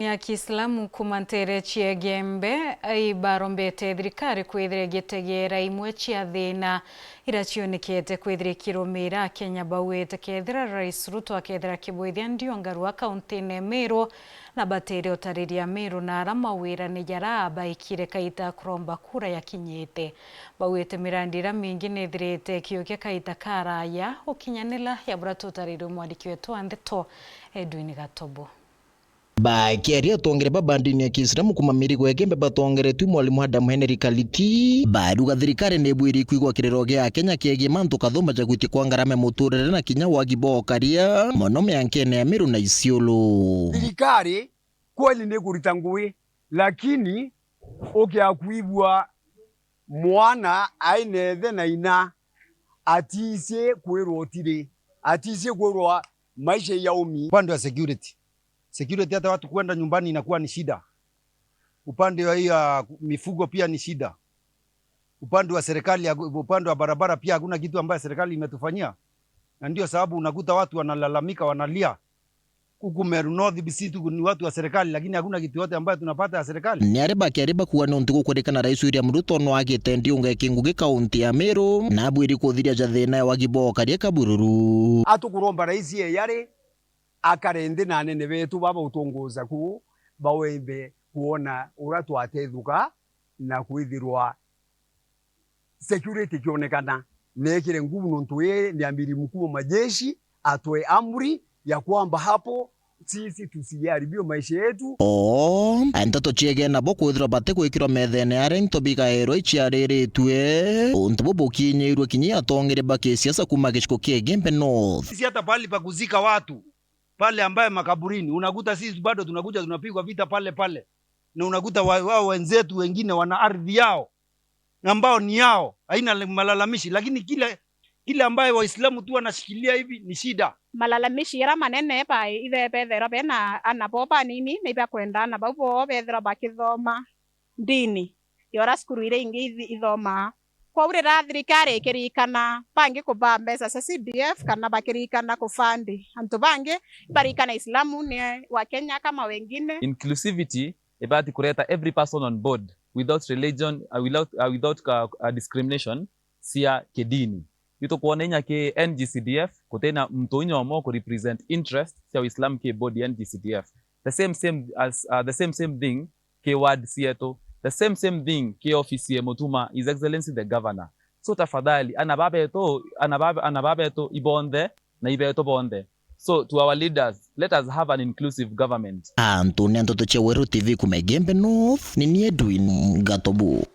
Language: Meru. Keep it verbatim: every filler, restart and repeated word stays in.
Ya Kiislamu kuuma nteere cia Igembe ibarombete thirikari kwithira igitegeera imwe cia thiina iria cionekete kwithira ikirumira Akenya bauite kethira Rais Ruto akethira akibwithia ndio ngarua kauntine ya Meru na batire utariria Meru na ara mawira ni jara baikire kaita kuromba kura yakinyite. Bauite mirandi iria mingi nithirite ikiukia kaita karaya gukinyanira ya bura tutaririe mwandiki wetu wa ndeto Edwin Gatobo. Bakiaria atongere ba bandini ya Kiislamu kuuma Mirigo ya Igembe batongeretue mwalimu Adam Henry Kaliti, baruga thirikari ni ibwiri kwigua kiriro gia Akenya kiegie mantu kathumba ja gwitia kwa ngarama ya muturire na kinya wagi bwa ukaria, mono miankene ya Meru na Isiolo. Thirikari kweli ni kurita ngugi, lakini ukia kwigua mwana aina ithe na ina aticie kwirwa utiri, aticie kwirwa maisha ya umi. Upande wa security, security, hata watu kwenda nyumbani inakuwa ni shida. Upande wa hiyo ya mifugo pia ni shida. Upande wa serikali, upande wa barabara pia hakuna kitu ambayo serikali imetufanyia, na ndio sababu unakuta watu wanalalamika, wanalia. Huku Meru North, bisi tu ni watu wa serikali, lakini hakuna kitu yote ambayo tunapata ya serikali. Ni ari bakiari bakuga ni untu gukurikana Rais William Ruto no agite ndiunga ya kingugi kaunti ya Meru, na abwiri kuthiria ja thina ya wagi bwa ukaria kabururu. Atukuromba rais ye yari akare nthi na anene betu baba utongoza ku bawembe kuona uria twatethuka na kwithirwa security ikionekana, nekire nguvu nontu ii ni amiri mkuu wa majeshi atoe amri ya kwamba hapo sisi tusiharibio maisha yetu. Oo, nteto ciegee nabo kwithirwa batigwikirwa methene aria into bigairwa iciariritue. Untu bu bukinyirue kinya atongeria ba kisiasa kuuma gicigo kia Igembe North. Sisi hata pahali pa kuzika watu, pale ambaye makaburini, unakuta sisi bado tunakuja tunapigwa vita pale pale. Na unakuta wa-, wao wenzetu wengine wana ardhi yao, ambao ni yao, haina le-, malalamishi, lakini kile, kile ambaye Waislamu tu wanashikilia hivi ni shida. Malalamishi jaria manene ba ithe bethirwa bena ana bo banini, ni bakwenda ana bau bo bethirwa bakithoma ndini ya uria cukuru iria ingi ithi-, ithomaa. Kwou riria thirikari ikiririkana bangi kubaa mbeca cia C D F kana bakiririkana kufandi antu bangi, ibaririkana Islamu ni wa Kenya kama wengine. Inclusivity ibati kureta every person on board without religion, uh, without, uh, without ka-, uh, discrimination cia kidini. Itukwona inya ki N G C D F, kutina muntu inya umwe ku represent interest cia Uislamu ki board ya N G C D F. The same, same as, uh, the same, same thing ki ward cietu. The same, same thing ki office ye Mutuma, His Excellency the Governor. So tafadhali, ana babetu, ana babe-, ana babetu ibonthe na ibetu bonthe. So to our leaders, let us have an inclusive government. Antu ni nteto cia Weru T V kuuma Igembe North, ni ni Edwin Gatobu.